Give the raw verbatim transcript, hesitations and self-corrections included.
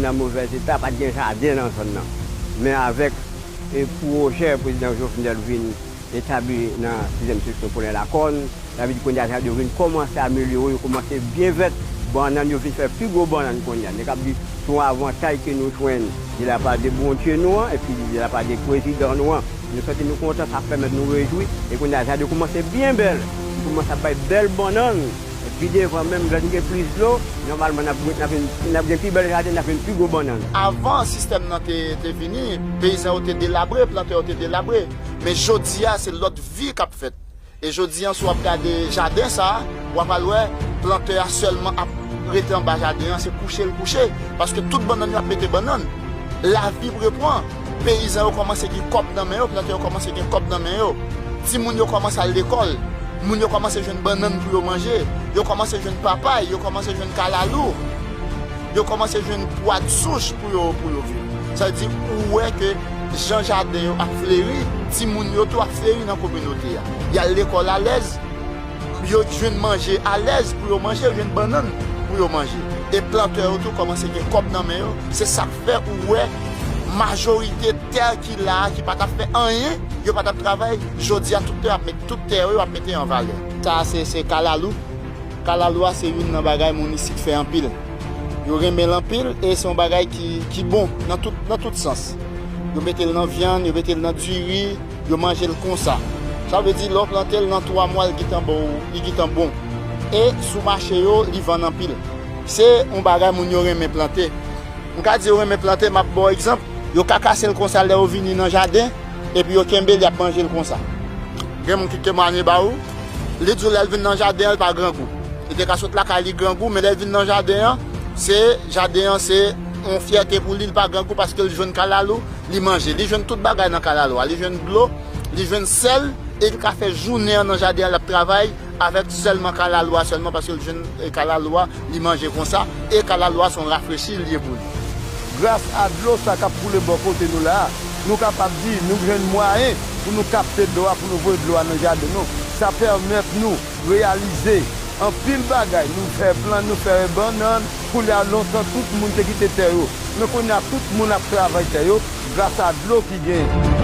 nan movèz eta, pa t gen jaden nan zòn nan. Men avèk e pwojè prezidan Jovenel vin etabli nan sizyèm seksyon Polen Lakòn, sa vle di kounye a jaden yo vin kòmanse amelyore, yo kòmanse byen vèt, bannann yo vin fè pi gwo bannann kounye a. Nèg ap di se yon avantaj ke nou jwenn de la part de Bondye nou an, epi de la part de prezidan nou an. Nou santi nou kontan, sa pèmèt nou rejwi, e kounye a jaden yo kòmanse byen bèl. Yo kòmanse ap bay bèl bannann. Pi devan menm, lè n gen plis dlo, nòmalman n ap, n ap, n ap gen pi bèl jaden, n ap gen pi gwo bannann. Avan sistèm nan te, te vini, peyizan yo te delabre, plantè yo te delabre. Men jodi a, se lòt vi k ap fèt. E jodi a, si w ap gade jaden sa a, w ap al wè, plantè a sèlman ap rete anba jaden an, se kouche l kouche. Paske tout bannann yo ap mete bannann. Lavi repran. Peyizan yo kòmanse gen kòb nan men yo, plantè yo kòmanse gen kòb nan men yo. Timoun yo kòmanse al lekòl. Moun yo kòmanse jwenn bannann pou yo manje. Yo kòmanse jwenn papay, yo kòmanse jwenn kalalou. Yo kòmanse jwenn pwa de souch pou yo, pou yo viv. Sa vle di, ou wè ke jan jaden yo ap fleri, timoun yo tou ap fleri nan kominote a. Y al lekòl alèz, yo jwenn manje alèz pou yo manje, yo jwenn bannann pou yo manje. E plantè yo tou kòmanse gen kòb nan men yo. Se sa k fè ou wè majorite tè ki la a, ki pa t ap fè anyen, yo pa t ap travay, jodi a tout tè ap met, tout tè yo, yo ap mete an valè. Sa a se, se kalalou. Kalalou a se youn nan bagay moun isit fè anpil. Yo renmen l anpil e se yon bagay ki, ki bon nan tout, nan tout sans. Yo mete l nan vyann, yo mete l nan diri, yo manje l konsa. Sa vle di, lè w plante l, nan twa mwa, li gentan ba w, li gentan bon. E sou mache yo, li vann anpil. Se yon bagay moun yo renmen plante. M ka di yo renmen plante, m ap ba w egzanp. Yo ka kase l konsa lè yo vini nan jaden, epi yo kenbe l, y ap manje l konsa. Gen moun ki temwanye ba ou, li di w lè l vin nan jaden an, l pa grangou. Li te ka sot lakay li grangou, men lè l vin nan jaden an, se, jaden an se yon fyète pou li, li pa grangou paske l jwenn kalalou, li manje. Li jwenn tout bagay nan kalalou a. Li jwenn dlo, li jwenn sèl, e li ka fè jounen an nan jaden an, l ap travay avèk sèlman kalalou a sèlman, paske l jwenn, e, kalalou a, li manje konsa, e kalalou a se yon rafrechi li ye pou li. Gras a dlo sa k ap koule bò kote nou la a, nou kapab di nou jwenn mwayen pou nou kapte dlo a, pou nou voye dlo a nan jaden nou. Sa pèmèt nou reyalize anpil bagay. Nou fè plan, nou fè bannann. Kounye a, lontan, tout moun te kite tè yo. Men kounye a, tout moun ap travay tè yo gras a dlo ki genyen.